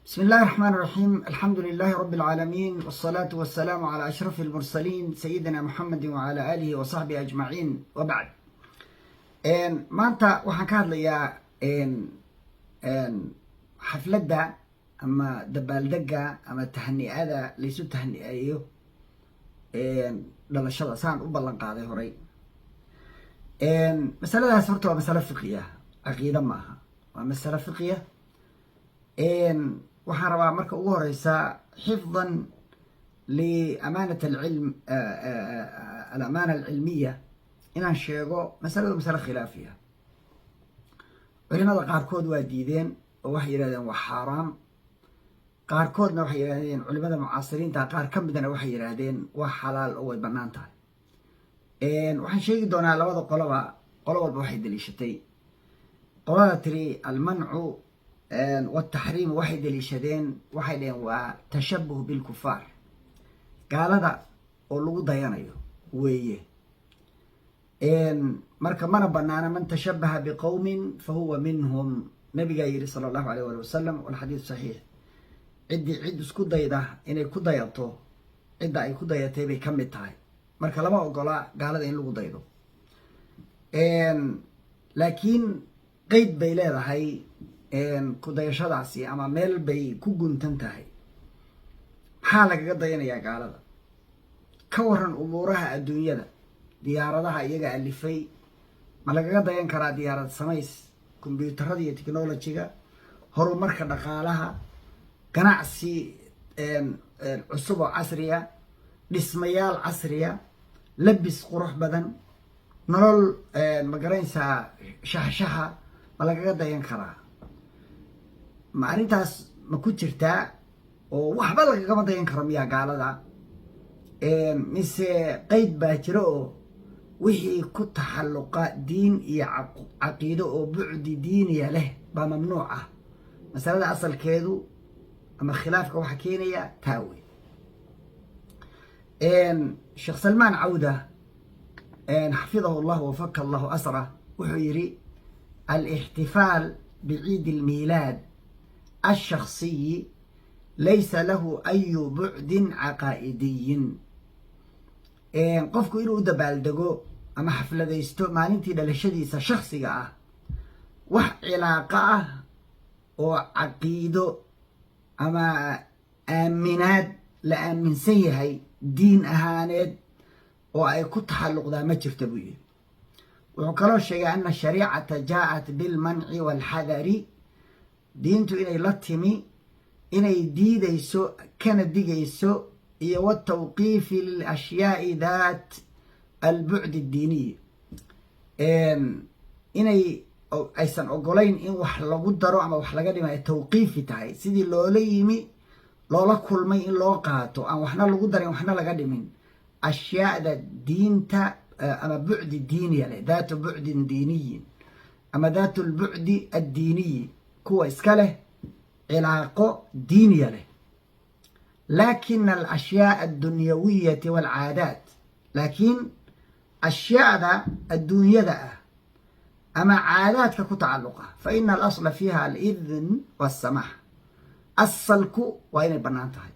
بسم الله الرحمن الرحيم، الحمد لله رب العالمين، والصلاة والسلام على أشرف المرسلين سيدنا محمد وعلى آله وصحبه أجمعين، وبعد. Maanta waxaan ka hadlayaa xafladda ama dabaaldega ama tahni'ada laysu tahni'eeyo dhalashada, saan u ballan qaaday horay. Masaladaas horta waa masalo fiqiya, caqiida ma aha, waa masalo fiqiya. Waxaan rabaa marka ugu horeysa, حفظا لأمانة العلم، الأمانة العلمية, inaan sheego masaladu masalo khilaafiya. Culimada qaarkood waa diideen oo waxay yidhahdeen waa xaaraam. Qaarkoodna waxay yidhahdeen, culimada mucaasiriinta qaar ka midana waxay yidhaahdeen waa xalaal oo way bannaan tahay. Waxaan sheegi doonaa labada qoloba, qolo walba waxay daliishatay. Qolada tiri المنع والتحريم waxay daliishadeen, waxay dhaheen waa تشبه بالكفار, gaalada oo lagu dayanayo weeye. Marka mana banaana. من تشبه بقوم فهو منهم, nabigaa yidhi صلى الله عليه ولي وسلم, والحديث صحيح. Ciddii cid isku dayda inay ku dayato, cidda ay ku dayatay bay ka mid tahay. Marka lama ogola gaalada in lagu daydo, laakiin qeyd bay leedahay ku dayashadaasi ama meel bay ku guntan tahay. Maxaa lagaga dayanayaa gaalada? Ka waran umuuraha adduunyada? Diyaaradaha iyaga alifay, ma lagaga dayan karaa diyaarad samays, kombyuutarada iyo technology-ga, horumarka dhaqaalaha, ganacsi cusub oo casriya, dhismayaal casriya, labis qurux badan, nolol magaranaysaa shaxshaxa, ma lagaga dayan karaa? Ma arrintaas ma ku jirtaa oo waxba lagagama dayan karo miyaa gaalada, mise qeyd baa jira oo wixii ku taxalluqa diin iyo caqiido oo bucdi diiniya leh baa mamnuuc ah? Masalada asalkeedu ama khilaafka waxaa keenaya taa wey. Sheekh Salmaan Cawda حفظه الله وفك الله أسره wuxuu yidhi: الاحتفال بعيد الميلاد الشخصي ليس له أي بعد عقائدي. Qofku inuu u dabaaldego ama xafladaysto maalintii dhalashadiisa shaksiga ah, wax cilaaqa ah oo caqiido ama aaminaad la aaminsan yahay diin ahaaneed oo ay ku taxalluqdaa ma jirta, buu yidhi. Wuxuu kaloo sheegay أن الشريعة جاءت بالمنع والحذر, diintu inay la timi inay diidayso kana digayso, iyo والتوقيف للأشياء ذات البعد الديني, inay aysan ogolayn in wax lagu daro ama wax laga dhima, ay tawqiifi tahay, sidii loola yimi, loola kulmay in loo qaato, aan waxna lagu darin, waxna laga dhimin, ashyaada diinta ama bucdi diiniya leh, ذات بعد ديني ama ذات البعد الديني, kuwa iska leh cilaaqo diiniya leh. لكن الأشياء الدنيوية والعادات, laakiin ashyaada adduunyada ah ama caadaadka ku tacalluqa, فإن الأصل فيها الإذن والسماح, asalku waa inay bannaan tahay,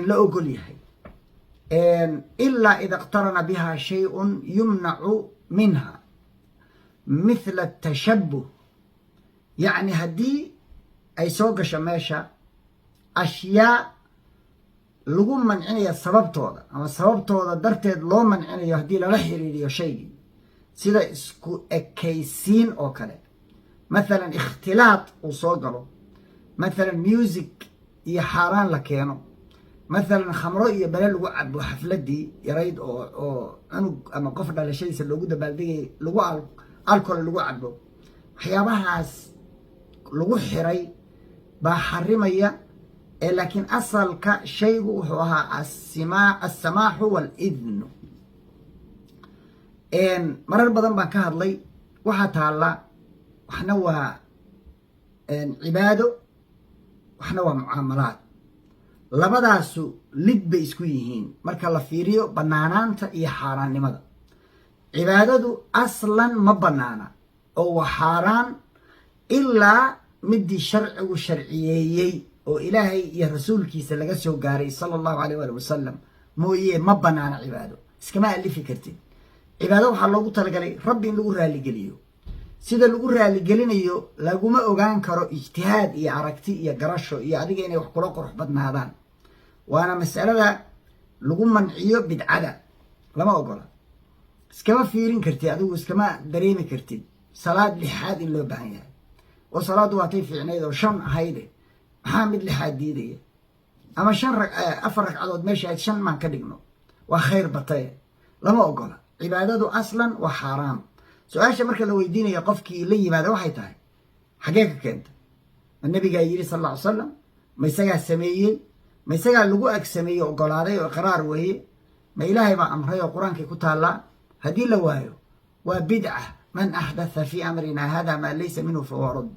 la ogol yahay, إلا إذا اقترن بها شيء يمنع منها مثل التشبه. Yacni haddii ay soo gasho meesha ashyaa lagu mancinaya sababtooda ama sababtooda darteed loo mancinayo, haddii lala xiriiriyo shaygii, sida isku ekaysiin oo kale, mathalan ikhtilaad uu soo galo, mathalan music iyo xaaraan la keeno, mathalan khamro iyo bale lagu cabo xafladii yarayd oo cunug ama qof dhalashadiisa loogu dabaaldegay, lagu alcohol lagu cabo, waxyaabahaas lagu xiray baa xarimaya. Ee laakiin asalka shaygu wuxuu ahaa السماح والإذن. Marar badan baan ka hadlay. Waxaa taalla, waxna waa cibaado, waxna waa mucaamalaad. Labadaasu lid bay isku yihiin marka la fiiriyo bannaanaanta iyo xaaraannimada. Cibaadadu aslan ma bannaana oo waa xaaraan ilaa Midii sharcigu sharciyeeyey oo Ilaahay iyo rasuulkiisa laga soo gaaray, sala Allahu alayh waali wasalam, mooye ma banaana. Cibaado iskama alifi kartid. Cibaado waxaa loogu talagalay Rabbi in lagu raaligeliyo. Sida lagu raaligelinayo laguma ogaan karo ijtihaad iyo aragti iyo garasho iyo adiga inay wax kula qurux badnaadaan. Waana masalada lagu manciyo bidcada. Lama ogola, iskama fiirin kartid, adigu iskama dareemi kartid salaad lixaad in loo baahan yahay, oo salaaddu waatay fiicnayd oo shan ahayde, maxaa mid lixaad diidaya? Ama shan, afar ragcadood meesha ahayd shan maan ka dhigno, waa khayr bataye. Lama ogola, cibaadadu aslan waa xaaraam. Su-aasha marka la weydiinaya qofkii la yimaada waxay tahay: xaggee ka keenta? Ma nabigaa yidhi, sal alla ly salam? Ma isagaa sameeyey? Ma isagaa lagu ag sameeyey, ogolaaday oo iqraar weeye? Ma Ilaahay baa amray oo Qur-aankay ku taallaa? Haddii la waayo, waa bidca. Man axdatha fii amrina hada maa laysa minhu fahuwa rad.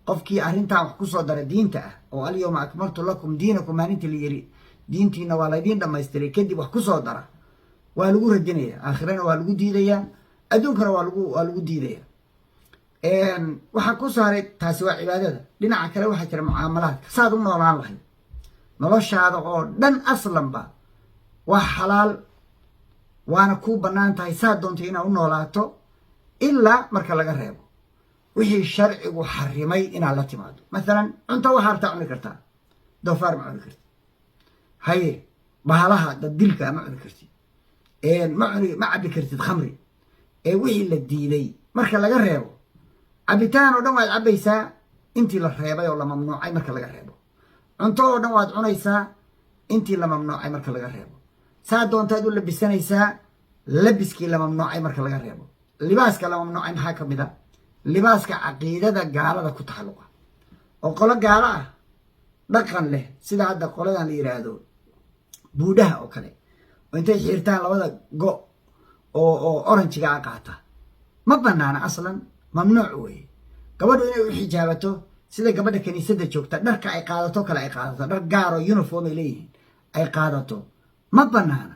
Qofkii arrintan wax kusoo dara diinta ah, oo alyawma akmaltu lakum diinakum maalintii la yiri, diintiina waa laydiin dhamaystiray, kadib wax kusoo dara, waa lagu radinaya. Aakhirana waa lagu diidayaa, adduunkana waa lagu diidaya. Waxaa ku saaray, taasi waa cibaadada. Dhinaca kale waxaa jira mucaamalaadka, saad u noolaan lahayd. Noloshaada oo dhan aslanba waa xalaal, waana kuu bannaan tahay saad doonto inaad u noolaato, ilaa marka laga reebo wixii sharcigu xarimay inaad la timaado. Mathalan, cunto waxaa rabtaa cuni kartaa, doofaar ma cuni kartid. Haye, bahalaha daddilka ma cuni kartid, ma cuni, ma cabi kartid khamri. Ee wixii la diiday marka laga reebo, cabitaan oo dhan waad cabbaysaa intii la reebay oo la mamnuucay marka laga reebo. Cunto oo dhan waad cunaysaa intii la mamnuucay marka laga reebo. Saa doontaad u labisanaysaa labiskii la mamnuucay marka laga reebo. Libaaska la mamnuucay maxaa ka mid a? Libaaska caqiidada gaalada ku taxalluqa, oo qolo gaalo ah dhaqan leh, sida hadda qoladan la yidhaahdo Buudhaha oo kale, oo intay xiirtaan labada go oo oranjiga a qaata, ma banaana aslan, mamnuuc weeye. Gabadhu inay u xijaabato sida gabadha kiniisadda joogta, dharka ay qaadato kale ay qaadato, dhar gaaroo uniform ay leeyihiin ay qaadato, ma banaana.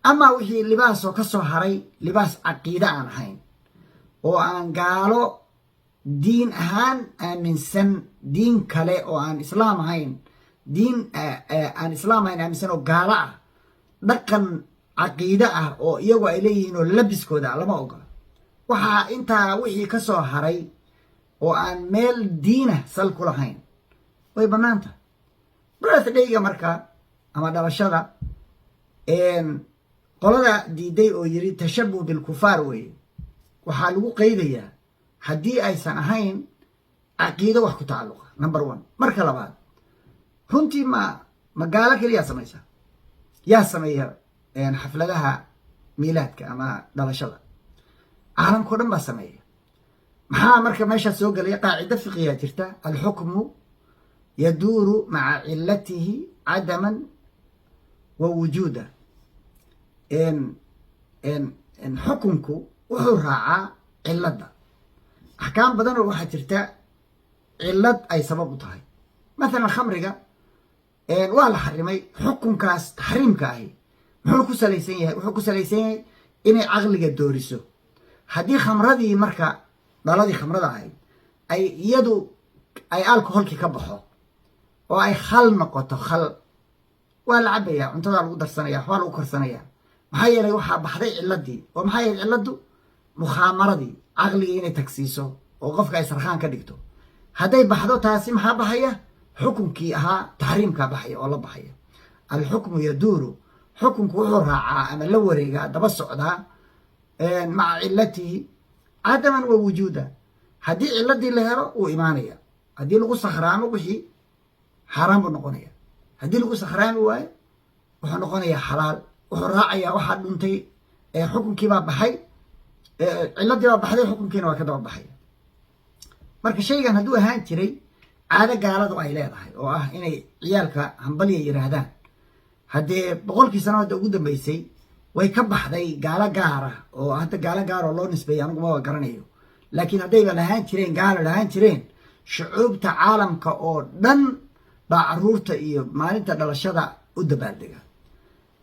Amaa wixii libaasoo ka soo haray, libaas caqiide aan ahayn oo aan gaalo diin ahaan aaminsan, diin kale oo aan islaam ahayn, diin aan islaam ahayn aaminsan oo gaalo ah, dhaqan caqiide ah oo iyagu ay leeyihiin oo labiskooda, lama ogola. Waxaa intaa wixii ka soo haray oo aan meel diina sal ku lahayn way bannaan tahay. Birthday-ga marka ama dhalashada, qolada diiday oo yiri tashabuh bilkufaar weeye, waxaa lagu qeydayaa haddii aysan ahayn caqiido wax ku tacalluqa, number one. Marka labaad, runtii ma gaalo keliyaa samaysa? Yaa sameeya xafladaha miilaadka ama dhalashada? Caalamka o dhan baa sameeya. Maxaa marka meeshaas soo gelaya? Qaacido fiqiyaa jirta: alxukmu yaduuru maca cilatihi cadaman wa wujuuda. Xukunku wuxuu raacaa cilladda. Axkaam badan oo waxaa jirta cillad ay sabab u tahay. Mathalan, khamriga waa la xarimay. Xukunkaas taxriimka ahi muxuu ku salaysan yahay? Wuxuu ku salaysan yahay inay caqliga dooriso. Haddii khamradii marka, dhaladii khamrada ahayd, ay iyadu ay alcohol-kii ka baxo oo ay khal noqoto, khal waa la cabaya, cuntadaa lagu darsanaya, waxbaa lagu karsanaya. Maxaa yeelay, waxaa baxday ciladii. Oo maxaa yeelay cilladdu mukhamaradii, caqligii inay tagsiiso oo qofka ay sarkhaan ka dhigto. Hadday baxdo taasi, maxaa baxaya? Xukunkii ahaa taxriimkaa baxaya oo la baxaya. Alxukmu yaduuru, xukunku wuxuu raacaa ama la wareegaa, daba socdaa, maca cilatihi cadaman wa wujuuda. Haddii ciladii la helo, wuu imaanaya. Haddii lagu sakhraamo, wixii xaaraan buu noqonaya. Haddii lagu sakhraami waayo, wuxuu noqonayaa xalaal. Wuxuu raacayaa waxaa dhuntay, xukunkiibaa baxay, ciladii baa baxday, xukunkiina waa ka daba baxay. Marka shaygan hadduu ahaan jiray caado gaaladu ay leedahay oo ah inay ciyaalka hambalya yiraahdaan, haddee 100-kii sano hadda ugu dambeysay way ka baxday gaalo gaara, oo hadda gaalo gaar oo loo nisbeeyay anigu maba garanayo. Laakiin haddayba lahaan jireen, gaalo lahaan jireen, shucuubta caalamka oo dhan baa caruurta iyo maalinta dhalashada u dabaaldega.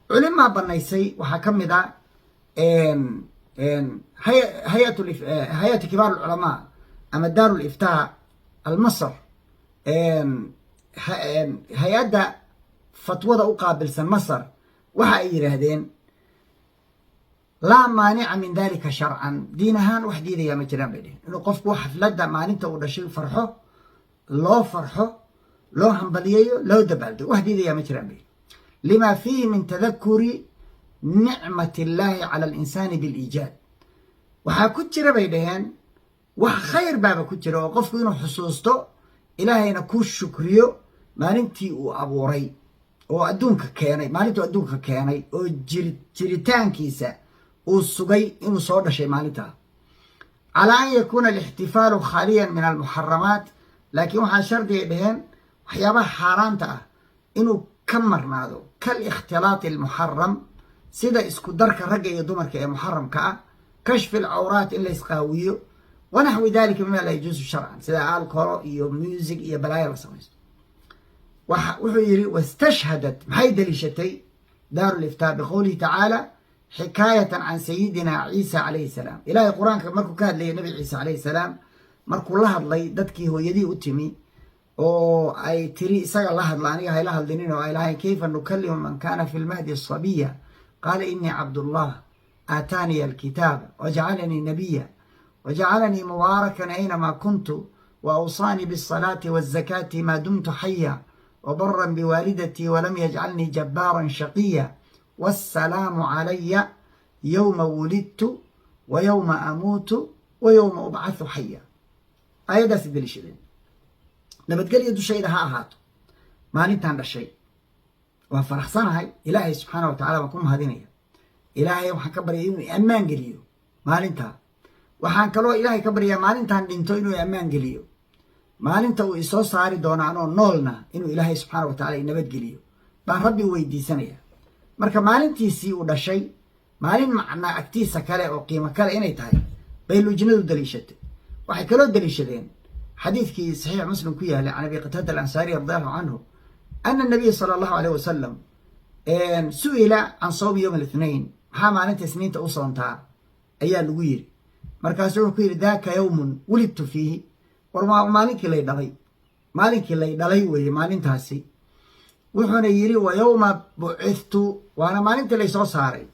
Culimaa banaysay. Waxaa ka mid a hay'atu kibaar alculamaa ama daarul iftaa. Almasar, hay-adda fatwada u qaabilsan Masar, waxa ay yidhaahdeen: "Laa maanica min dalika sharcan." Diin ahaan wax diidayaa ma jiraan, bay dheheen, inuu qofku xafladda maalinta uu dhashay farxo, loo farxo, loo hambaliyeeyo, loo dabaaldego, wax diidayaa ma jiraan bay, lima fiihi min tadakuri nicmati illaahi cala alinsaani biliijaad. Waxaa ku jira, bay dhaheen, wax khayr baaba ku jira oo qofku inuu xusuusto, Ilaahayna ku shukriyo maalintii uu abuuray oo adduunka keenay, maalintuu adduunka keenay oo jiritaankiisa uu sugay inuu soo dhashay maalintaa. Calaa an yakuuna alixtifaalu khaaliyan min almuxaramaat, laakiin waxaa shardigay dhaheen waxyaabaha xaaraanta ah inuu ka marnaado, kalikhtilaati almuxaram, sida isku darka ragga iyo dumarka ee muxaramka ah, kashfi alcawraat, in la isqaawiyo, wanaxwi dalika mima laa yajuusu sharcan, sida alcohol iyo music iyo balaayo la samaysto. Wuxuu yidhi: wastashhadat, maxay daliishatay Daaru Liftaa? Biqowlihi tacaala xikaayatan can sayidina Ciisa calayhi salaam. Ilaahay Qur-aanka markuu ka hadlayay Nabi Ciise calayhi salaam, markuu la hadlay dadkii hooyadii u timi oo ay tiri: "Isaga la hadla, aniga hayla hadlinin," oo ay lahayn: "Kayfa nukalimu man kana fi lmahdi sabiya? Qaala inii cabdullah, aataaniya alkitaaba wajacalanii nabiya wajacalanii mubaarakan aynamaa kuntu waawsaanii biالsalaati wالzakaati maa dumtu xaya wbaran biwaalidatii walam yajcalnii jabbaaran shaqiya, wassalaamu calaya yowma wulidtu wa yowma amuutu wa yowma ubcathu xaya. Aayaddaasay daliishadeen: nabadgelya dushayda ha ahaato maalintaan dhashay, waan faraxsanahay, Ilaahay subxaana wa tacala waan ku mahadinaya, Ilaahay waxaan ka baryay inuu ammaan geliyo maalintaa, waxaan kaloo Ilaahay ka baryaa maalintaan dhinto inuu ammaan geliyo, maalinta uu isoo saari doono anoo noolna inuu Ilaahay subxaana wa tacala nabadgeliyo baan Rabbi weydiisanaya. Marka maalintiisii uu dhashay maalin macnaa agtiisa kale oo qiimo kale inay tahay bay lujnadu daliishatay. Waxay kaloo daliishadeen xadiidkii Saxiix Muslim ku yaalay, can Abi Qataada Alansaariy radi allahu canhu ana nabiya sala allahu alayh wasalam su'ila can sawmi yowm alithnain. "Maxaa maalinta Isniinta u soontaa?" ayaa lagu yiri. Markaasuu wuxuu ku yidhi: "Daaka yowmun wulidtu fiihi." War maalinkii lay dhalay, maalinkii lay dhalay weeye maalintaasi. Wuxuuna yidhi: "Wa yowma bucithtu," waana maalintii lay soo saaray.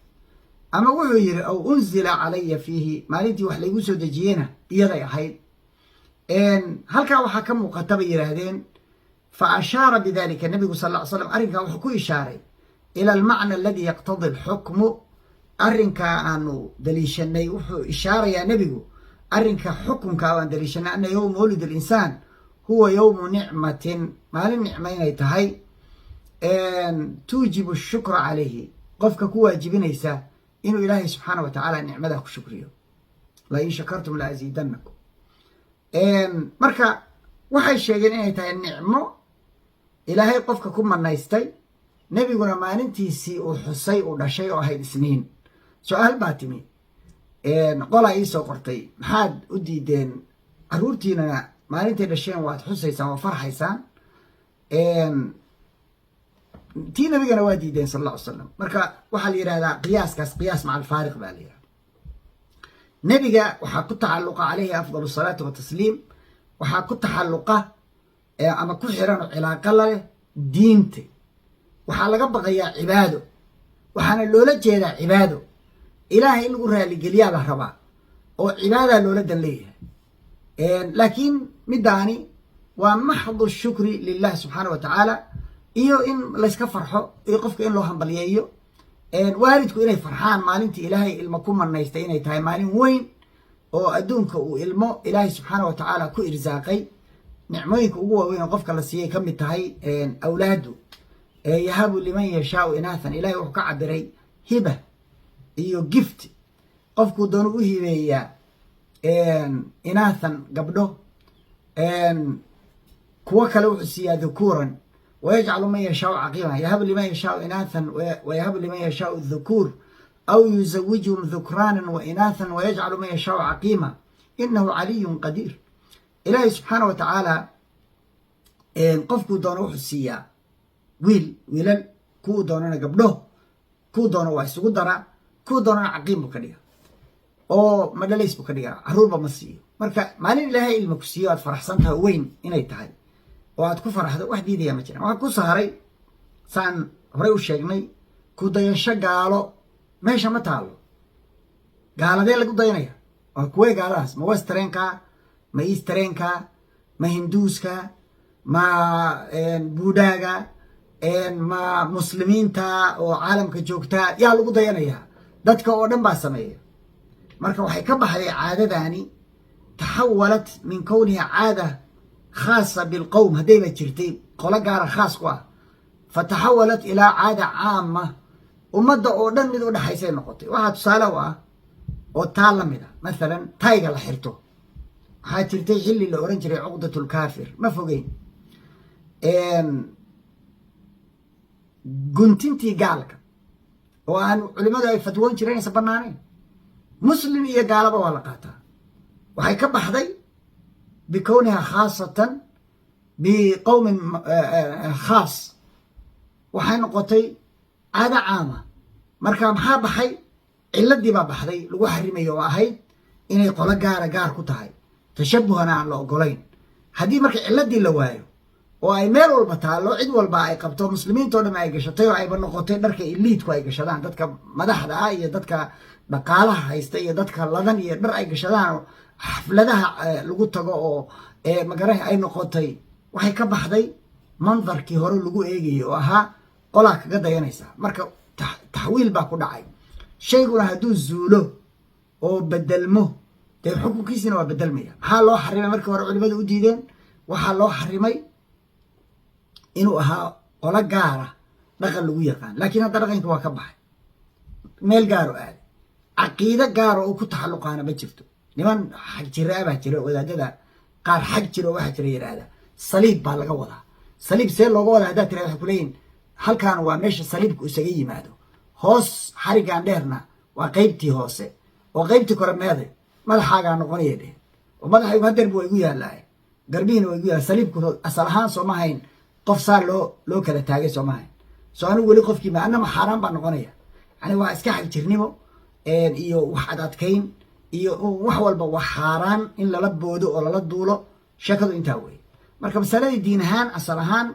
Ama wuxuu yidhi: "Aw unzila calaya fiihi," maalintii wax laygu soo dejiyena iyaday ahayd. Halkaa waxaa ka muuqata, bay yidhaahdeen, fa ashaara bidalika, nabigu sal ly slam arrinkaa wuxuu ku ishaaray, ila almacna aladi yaqtadi alxukmu. Arrinkaa aanu daliishanay wuxuu ishaarayaa nebigu arrinka xukunka aan daliishanay, ana yowma mawlid alinsaan huwa yowmu nicmatin, maalin nicmo inay tahay, tuujibu shukra calayhi, qofka ku waajibinaysa inuu Ilaahay subxaana wa tacaala nicmadaa ku shukriyo: "La in shakartum la aziidannakum." Marka waxay sheegeen inay tahay nicmo Ilaahay qofka ku manaystay, nebiguna maalintiisii uu xusay uu dhashay oo ahayd Isniin. Su-aal baa timi, qolaa iisoo qortay: "Maxaad u diideen carruurtiinana maalintay dhasheen waad xusaysaan, waa farxaysaan, tii nabigana waa diideen sal alla ly slam?" Marka waxaa la yidhahdaa qiyaaskaas qiyaas maca alfaariq baa la yidhahda. Nebiga waxaa ku taxalluqa, calayhi afdal asalaatu watasliim, waxaa ku taxalluqa ama ku xiran oo cilaaqa la leh diinta. Waxaa laga baqayaa cibaado, waxaana loola jeedaa cibaado Ilaahay in lagu raaligeliyaa la rabaa oo cibaadaa loola dan leeyahay. Laakiin middaani waa maxdu shukri lilah subxaana wa tacaala, iyo in layska farxo, iyo qofka in loo hambalyeeyo, waalidku inay farxaan maalintii Ilaahay ilmo ku manaystay, inay tahay maalin weyn oo adduunka uu ilmo Ilaahay subxaana wa tacaala ku irsaaqay. Nicmooyinka ugu waaweyn oo qofka la siiyay ka mid tahay awlaadu. "Yahabu liman yashaau inaathan," Ilahay wuxuu ka cabiray hiba iyo gift, qofkuu doonu u hibeeyaa inaathan, gabdho, kuwo kale wuxuu siiyaa dhukuuran. "Wayajcalu man yashaau caqiima." "Yahabu liman yashaau inaathan wayahabu liman yashaau dhukuur aw yuzawijuhum dhukraanan wa inaathan wayajcalu man yashaau caqiima inahu caliyun qadiir." Ilaahay subxaana wa tacaala qofkuu doono wuxuu siiyaa wiil, wiilal, kuwuu doonana gabdho, kuwuu doono waa isugu daraa, kuwuu doonana caqiim buu ka dhigaa oo madhalays buu ka dhigaa, carruurba ma siiyo. Marka Marka maalin Ilaahay ilma ku siiyo, aad faraxsan tahay, weyn inay tahay oo aad ku faraxdo, wax diidaya ma jiraan. Waxaa ku saaray, saan horey u sheegnay, ku dayasho gaalo meesha ma taalo. Gaaladee lagu dayanaya? Waa kuwee gaaladaas? Ma Westernka, ma Easternka, ma Hinduuska, ma Buudhaaga, ma Muslimiinta oo caalamka joogtaa yaa lagu dayanayaa? Dadka oo dhan baa sameeya. Marka waxay ka baxday caadadaani, تحولت من كونها عادة خاصة بالقوم, haddayba jirtay qolo gaara khaas ku ah, فتحولت إلى عادة عامة, ummadda oo dhan mid u dhexaysay noqotay. Waxaa tusaale u ah oo taa la mid a, mathalan, tayga la xirto. Waxaa jirtay xilli la oran jiray عقدة الكافر. Ma fogeyn guntintii gaalka oo aan culimmadu ay fatwoon jireen aysan bannaanayn. Muslim iyo gaalaba waa la qaataa. Waxay ka baxday بكونها خاصة بقوم خاص, waxay noqotay caado caama. Marka maxaa baxay? Ciladii baa baxday lagu xarimayo oo ahayd inay qolo gaara gaar ku tahay, tashabuhana aan la ogolayn. Haddii marka ciladii la waayo oo ay meel walba taallo, cid walba ay qabto, Muslimiinta o dhan ay gashatay, oo ayba noqotay dharka elite-ku ay gashadaan, dadka madaxda ah iyo dadka dhaqaalaha haysta iyo dadka ladan iyo dhar ay gashadaan oo xafladaha lagu tago oo magaraha ay noqotay, waxay ka baxday mandarkii hore lagu eegayay oo ahaa qolaa kaga dayanaysa. Marka taxwiil baa ku dhacay. Shayguna hadduu zuulo oo bedelmo, dee xukunkiisina waa bedelmaya. Maxaa loo xarimay markii hore culimadu u diideen? Waxaa loo xarimay inuu ahaa qolo gaara dhaqan lagu yaqaan, laakiin hadda dhaqanka waa ka baxay, meel gaaro aaday, caqiido gaara oo ku taxalluqaana ma jirto. Niman xag jiraa baa jira, wadaadada qaar xag jira oo waxaa jira yidhaahda saliib baa laga wadaa. Saliib see looga wadaa haddaad tirahda, waxay kuleeyihin halkan waa meesha saliibku isaga yimaado, hoos xarigan dheerna waa qeybtii hoose oo qeybtii kore meeday madaxaagaa noqonaya dheh. Oo madaxaygu hadeerba waa igu yaallaa, garbihiina waa igu yaalla. Saliibku asal ahaan sooma hayn qof saa loo kala taagay, sooma hayn? So anigu weli qofkii ma annama xaaraan baa noqonaya. Yani waa iska xag jirnimo iyo wax ad adkayn iyo wax walba waa xaaraan in lala boodo oo lala duulo. Sheekadu intaa wey. Marka masaladii diin ahaan, asal ahaan,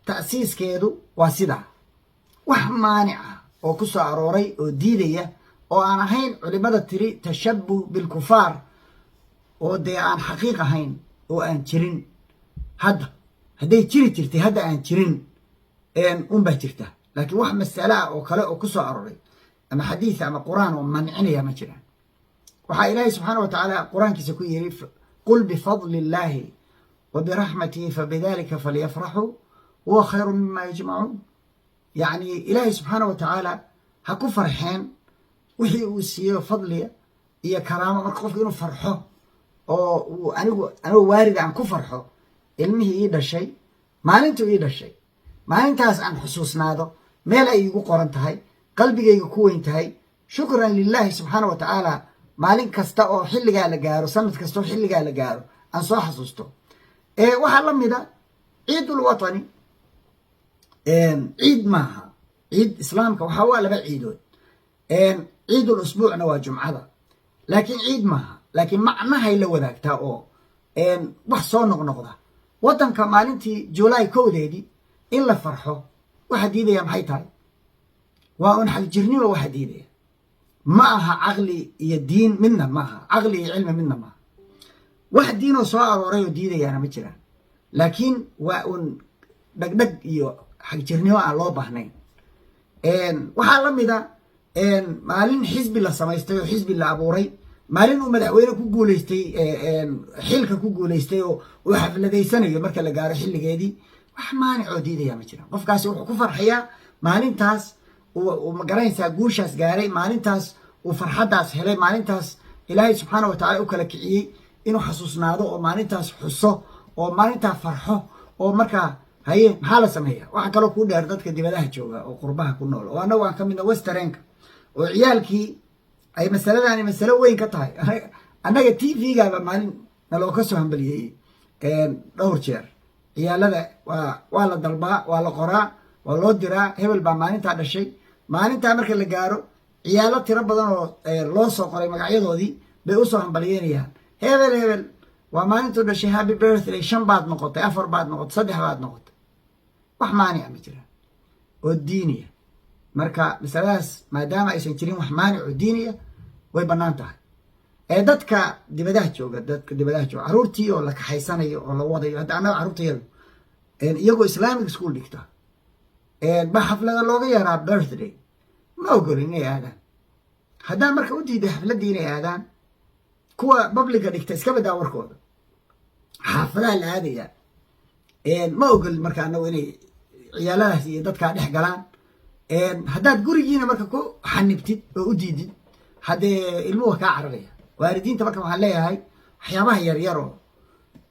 ta'siiskeedu waa sidaa. Wax maanic ah oo ku soo arooray oo diidaya oo aan ahayn culimada tiri تشبه بالكفار, oo dee aan xaqiiq ahayn oo aan jirin hadda, hadday jiri jirtay hadda aan jirin unbaa jirta. Laakiin wax masale ah oo kale oo ku soo arooray ama xadiis ama Qur-aan oo mancinaya ma jiraan. Waxaa Ilaahay subxaana wa tacaala Qur-aankiisa ku yiri: قل بفضل الله وبرحمته فبذلك فليفرحوا هو خير مما يجمعون. Yacni Ilaahay subxaana wa tacaala ha ku farxeen wixii uu siiyo fadliga iyo karaamo. Marka qofka inuu farxo oo uu anigu waalid aan ku farxo ilmihii ii dhashay, maalintuu ii dhashay, maalintaas aan xusuusnaado, meel ay iigu qoran tahay, qalbigayga ku weyn tahay, شكرا لله subxaana wa tacaala, maalin kasta oo xilligaa la gaaro, sanad kasta oo xilligaa la gaaro, aan soo xasuusto. Waxaa la mida عيد الوطني. Ciid maaha. Ciid Islaamka waxaa waa laba ciidood, عيد الأسبوع na waa Jumcada, laakiin ciid maaha, laakiin macnahay la wadaagtaa oo wax soo noqnoqda. Waddanka maalintii July 1-deedii in la farxo waxa diidaya maxay tahay? Waa un xagjirnimo waxa diidaya. Ma aha caqli iyo diin midna maaha, caqli iyo cilmi midna maaha. Wax diinoo soo arooray oo diidayaana ma jiraan, laakiin waa un dhegdheg iyo xagjirnimo aan loo baahnayn. Waxaa la mida maalin xisbi la samaystay oo xisbi la abuuray, maalin uu madaxweyne ku guuleystay, xilka ku guuleystay oo uu xafladaysanayo marka la gaaro xilligeedii, wax maanicoo diidaya ma jiraan. Qofkaasi wuxuu ku farxayaa maalintaas uu magaranaysaa guushaas gaaray, maalintaas uu farxaddaas helay, maalintaas Ilaahay subxaana wa tacala u kala kiciyey, inuu xasuusnaado oo maalintaas xuso oo maalintaa farxo. Oo markaa haye, maxaa la sameeya? Waxaa kaloo kuu dheer dadka dibadaha jooga oo qurbaha ku nool, oo annagu aan ka midna, Westernka, oo ciyaalkii ay masaladaani masalo weyn ka tahay. Annaga TV-gaaba maalin naloo ka soo hambaliyey dhowr jeer. Ciyaalada waa la dalbaa, waa la qoraa, waa loo diraa, hebel baa maalintaa dhashay. Maalintaa marka la gaaro, ciyaalo tiro badan oo loo soo qoray magacyadoodii bay usoo hambaliyeynayaan, hebel hebel. Waa maalintuu dhashay, happy birthday, shan baad noqotay, afar baad noqotay, saddex baad noqotay, wax maanica ma jiraan oo diiniya. Marka masaladaas maadaama aysan jirin wax maanic oo diiniya, way bannaan tahay. Ee dadka dibadaha jooga, dadka dibadaha jooga, carruurtii oo la kaxaysanayo oo la wadayo, hadda annaga carruurtayadu iyagoo Islamic school dhigta ba xaflada looga yaraa birthday, ma ogolin inay aadaan. Haddaan marka u diiday xafladdii inay aadaan, kuwa public-ga dhigta iska badaa warkooda, xaafadaha la aadaya, ma ogolin marka annagu inay ciyaaladaas iyo dadkaa dhex galaan. Haddaad gurigiina marka ku xanibtid oo u diidid, haddee ilmuhu kaa cararaya. Waalidiinta marka waxaan leeyahay, waxyaabaha yaryar oo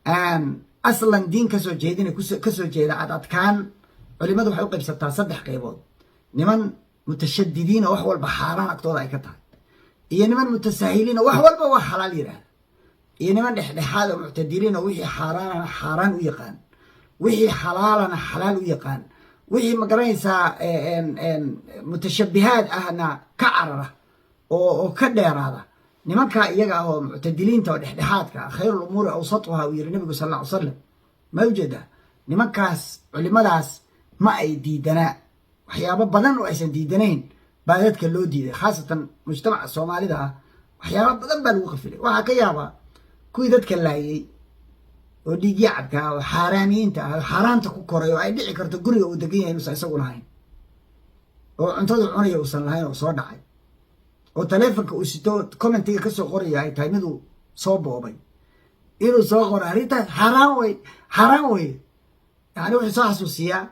aan aslan diin kasoo jeedin, kasoo jeeda ad adkaan. Culimadu waxay u qaybsataa saddex qaybood: niman mutashadidiin oo wax walba xaaraan agtooda ay ka tahay, iyo niman mutasahiliin oo wax walba waa xalaal yidhaahda, iyo niman dhexdhexaad oo muctadiliin oo wixii xaaraanana xaaraan u yaqaan, wixii xalaalana xalaal u yaqaan, wixii, ma garanaysaa, mutashabihaad ahna ka carara oo ka dheeraada. Nimankaa iyaga ah oo muctadiliinta oo dhexdhexaadka ah, خير الأمور أوسطها uu yiri Nabigu sal alla ly salam, ma ujeedaa? Nimankaas culimadaas ma ay diidanaa. Waxyaabo badan oo aysan diidanayn baa dadka loo diiday, khaasatan mujtamaca Soomaalida ah. Waxyaabo badan baa lagu qafilay. Waxaa ka yaabaa kuwii dadka laayay oo dhiigya cabka ah oo xaaraamiyiinta ah oo xaaraanta ku koray, oo ay dhici karto guriga uu degan yahay inuusan isagu lahayn, oo cuntadu cunaya uusan lahayn, oo soo dhacay, oo taleefonka uu sito comment-iga kasoo qoraya ay tahay miduu soo boobay, inuu soo qoro arrintaas xaaraan wey, xaaraan wey. Yani wuxuu soo xasuusiyaa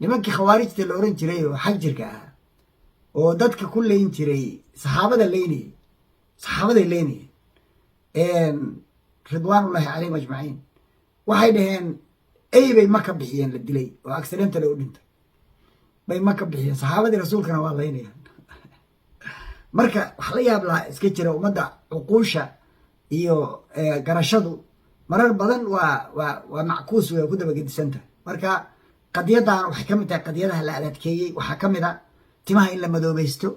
nimankii Khawaarijta la oran jiray oo xagjirka ahaa oo dadka ku leyn jiray, saxaabada leynayay, saxaabaday leynayeen رضوان الله عليهم أجمعين. Waxay dhaheen ey bay ma ka bixiyeen la dilay oo accidentally u dhintay bay ma ka bixiyeen, saxaabadii Rasuulkana waa laynayaan. Marka wax la yaab lahaa iska jira. Ummadda cuquusha iyo garashadu marar badan waa mackuus, way ku dabagedisantahay. Marka qadiyaddan waxay ka mid tahay qadiyadaha la adadkeeyey. Waxaa ka mid a timaha in la madoobaysto.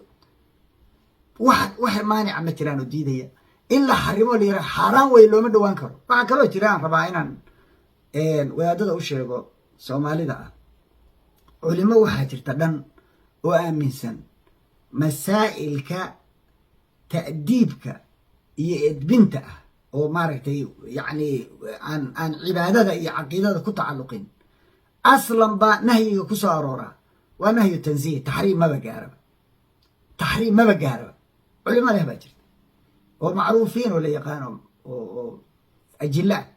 Wax maanica ma jiraan oo diidaya in la xarimo, la yiraha xaaraan wey, looma dhowaan karo. Waxaa kaloo jira aan rabaa inaan wadaadada u sheego Soomaalida ah. Culimo waxaa jirta dhan oo aaminsan masaa'ilka ta'diibka iyo edbinta ah oo, maaragtay, yacni aan cibaadada iyo caqiidada ku tacalluqin, aslan ba nahyiga ku soo arooraa waa نهي تنزيه, taxriim maba gaaraba, taxriim maba gaaraba. Culimo leh baa jirta oo macruufiin oo la yaqaan oo ajilla ah.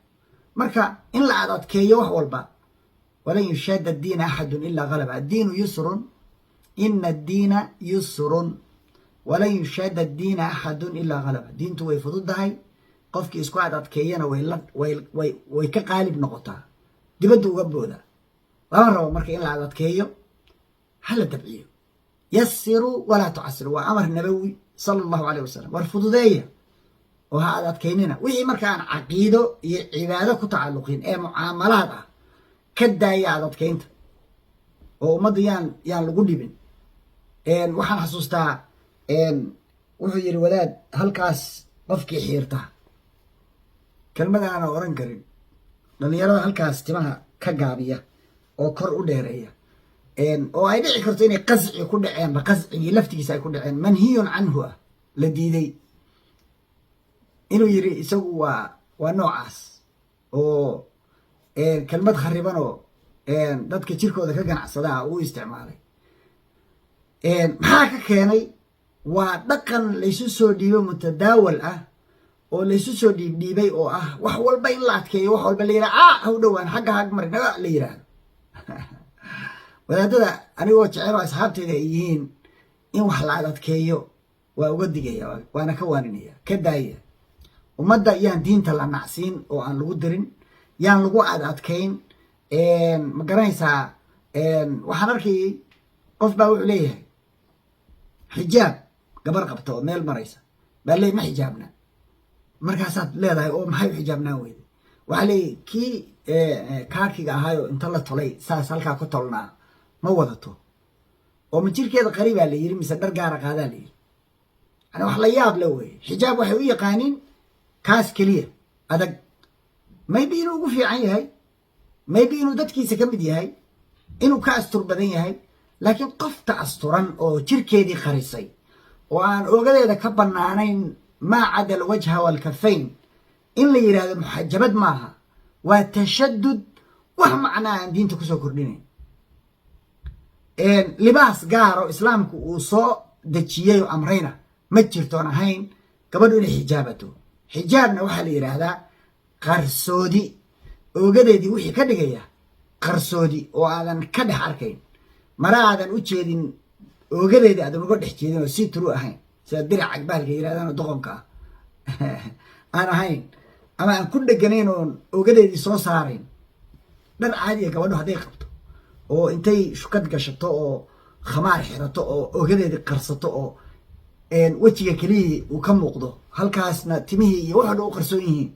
Marka in la adadkeeyo wax walba, ولن يشاد الدين أحد إلا غلبه, الدين يسر, إن الدين يسر ولن يشاد الدين أحد إلا غلبه. Diintu way fududahay, qofkii isku ad adkeeyana way ka qaalib noqotaa, dibadda uga booda. Lama rabo marka in la ad adkeeyo, hala dabciyo. يسروا ولا تعسروا waa amar Nabawi sala Allahu alayh wasalam. War fududeeya oo ha ad adkaynina. Wixii marka aan caqiido iyo cibaado ku tacalluqin ee mucaamalaad ah, ka daaya ad adkaynta oo ummadda yaan lagu dhibin. Waxaan xasuustaa wuxuu yidhi wadaad, halkaas qofkii xiirta, kelmada aanan oran karin, dhalinyarada halkaas timaha ka gaabiya oo kor u dheereeya, oo ay dhici karto inay qasci ku dhaceenba, qascigii laftigiisa ay ku dhaceen, منهي عنه ah, la diiday, inuu yidhi isagu waa noocaas oo kelmad kharibanoo dadka jirkooda ka ganacsadaa uu isticmaalay. Maxaa ka keenay? Waa dhaqan laysu soo dhiibo, mutadaawal ah oo laysu soo dhiibdhiibay, oo ah wax walba in la adkeeyo, wax walba la yidhaha a ha u dhowaan, xagga hag marin la yidhaahdo. Wadaadada anigoo jecel oo asxaabteyda ay yihiin, in wax la adadkeeyo waa uga digaya, waana ka waaninaya. Ka daaya ummadda, yaan diinta la nacsiin oo aan lagu dirin, yaan lagu ad adkayn. Ma garanaysaa, waxaan arkayay qof baa wuxuu leeyahay xijaab gabar qabta oo meel maraysa baa leey ma xijaabna. Markaasaad leedahay, oo maxay u xijaabnaan weyday? Waxaa leeyahy kii kaakiga ahaayo inta la tolay saas halkaa ku tolnaa ma wadato, oo ma jirkeeda qaribaa la yiri mise dhar gaara qaadaa la yiri? Yani wax la yaab la weeye. Xijaab waxay u yaqaaniin kaas keliya adag. Maybe inuu ugu fiican yahay, maybe inuu dadkiisa ka mid yahay, inuu ka astur badan yahay, laakiin qofta asturan oo jirkeedii qarisay oo aan oogadeeda ka bannaanayn maa cada alwajha waalkafayn, in la yidhaahdo muxajabad maaha, waa tashadud, wax macnaa aan diinta kusoo kordhinayn. Libaas gaaro islaamku uu soo dejiyey oo amrayna ma jirtoon ahayn gabadhu inay xijaabato. Xijaabna waxaa la yidhaahdaa qarsoodi, oogadeedii wixii ka dhigaya qarsoodi oo aadan ka dhex arkayn, mara aadan u jeedin, oogadeedii aadan uga dhex jeedin oo see through ahayn, sida dirac bahalka yidhahdaan oo doqonka ah aan ahayn ama aan ku dheganayn oon oogadeedii soo saarayn. Dhar caadiya gabadho hadday qabto oo intay shukad gashato oo khamaar xirato oo oogadeedii qarsato oo wejiga keliyihii uu ka muuqdo, halkaasna timihii iyo wax o dhan u qarsoon yihiin,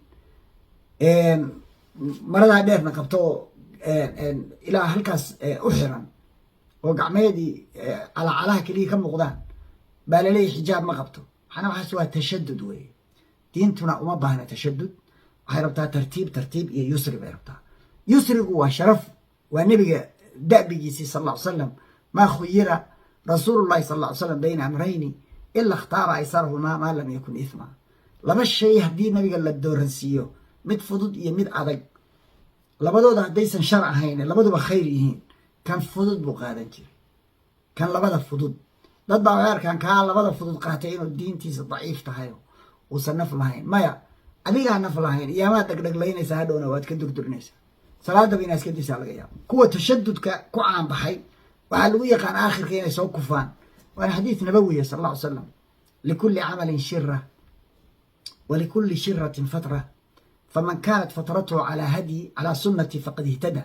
maradaa dheerna qabto oo ilaa halkaas u xiran oo gacmeedii calacalaha keliya ka muuqdaan, baa laleeyahy xijaab ma qabto. Maxanaa waxaas waa tashadud weeye. Diintuna uma baahna tashadud. Waxay rabtaa tartiib tartiib iyo yusri bay rabtaa. Yusrigu waa sharaf, waa nebiga da'bigiisii sal alla ly salam. Maa khuyira rasuulu llahi sal alla ly slam bayna amrayni ila ikhtaara aysarahumaa maa lam yakun ithma. Laba shay haddii nabiga la dooransiiyo, mid fudud iyo mid adag, labadooda haddaysan shar ahayn, labaduba khayr yihiin, kan fudud buu qaadan jiray, kan labada fudud. Dad baa waxay arkaan kaa labada fudud qaatay inuu diintiisa daciif tahay, uusan naf lahayn. Maya, adigaa naf lahayn. Iyaamaad dhegdheglaynaysaa, hadhowna waad ka durdurinaysaa, salaadaba inaa iska disaa laga yaabo. Kuwa tashadudka ku caanbaxay waxaa lagu yaqaan aakhirka inay soo kufaan. Waana xadiis nabawiya sal alla ly salam: likulli camalin shira wa likulli shiratin fatra, faman kaanat fatratuhu calaa hadyi calaa sunnati faqad ihtada.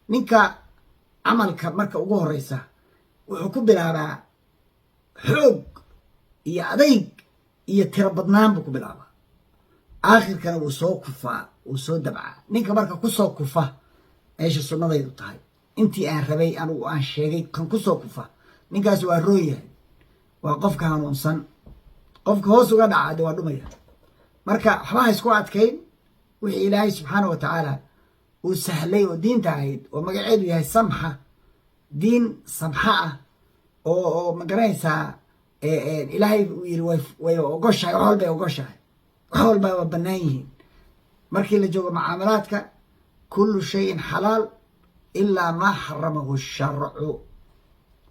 Ninka camalka marka ugu horeysa wuxuu ku bilaabaa xoog iyo adayg iyo tiro badnaan buu ku bilaabaa, aakhirkana wuu soo kufaa, wuu soo dabcaa. Ninka marka kusoo kufa meesha sunnadaydu tahay, intii aan rabay anigu aan sheegay, kan kusoo kufa, ninkaas waa roon yahay, waa qofka hanuunsan. Qofka hoos uga dhaca de waa dhumaya. Marka waxba ha isku adkayn. Wixii Ilaahay subxaana wa tacaala uu sahlay oo diinta ahayd oo magaceedu yahay samxa, diin samxa ah oo magaranaysaa, Ilaahay uu yiri way ogoshahay, wax walbay ogoshahay, wax walba waa bannaan yihiin. Markii la joogo mucaamalaadka, kullu shayin xalaal ilaa maa xaramahu sharcu.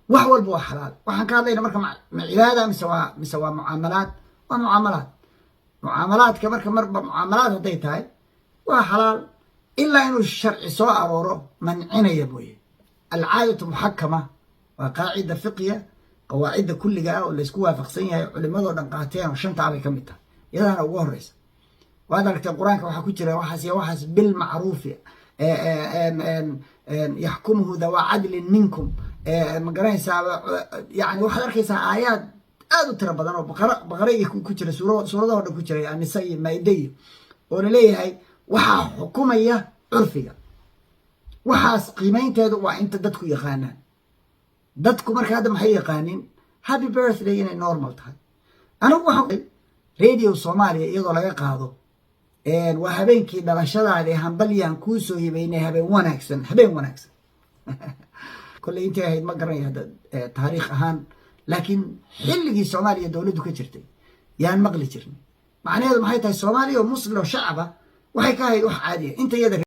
Wax walba waa xalaal. Waxaan ka hadlayna marka ma cibaada mise waa mucaamalaad? Waa mucaamalaad. Mucaamalaadka marka marba mucaamalaad hadday tahay waa xalaal, ilaa inuu sharci soo arooro mancinaya mooye. Alcaadatu muxakama waa qaacida fiqiya, qawaacidda kulliga ah oo laysku waafaqsan yahay, culimadoo dhan qaateen oo shantaa bay ka mid tahay, iyadaana ugu horeysa. Waad aragteen Qur-aanka waxaa ku jira waxaas iyo waxaas: bilmacruufi yaxkumuhu dawaa cadlin minkum. Ma garanaysaa? Yani waxaad arkaysaa aayaad aad u tiro badan oo Baqara Baqara iyo ku jira, suuradaho dhan ku jira, Anisa iyo Maaide iyo oo laleeyahay waxaa xukumaya curfiga. Waxaas qiimaynteedu waa inta dadku yaqaanaan. Dadku marka hadda maxay yaqaanin? Happy birthday inay normal tahay. Anigu waxaa Radio Soomaaliya iyadoo laga qaado "Waa habeenkii dhalashadaadi, hambalyaan kuu soo hibaynay, habeen wanaagsan, habeen wanaagsan." Kolley intay ahayd ma garanaya hadda taariikh ahaan, laakiin xilligii Soomaaliya dowladdu ka jirtay yaan maqli jirnay. Macnaheedu maxay tahay? Soomaaliya oo Muslim oo shacaba waxay ka ahayd wax caadiya inta iyada.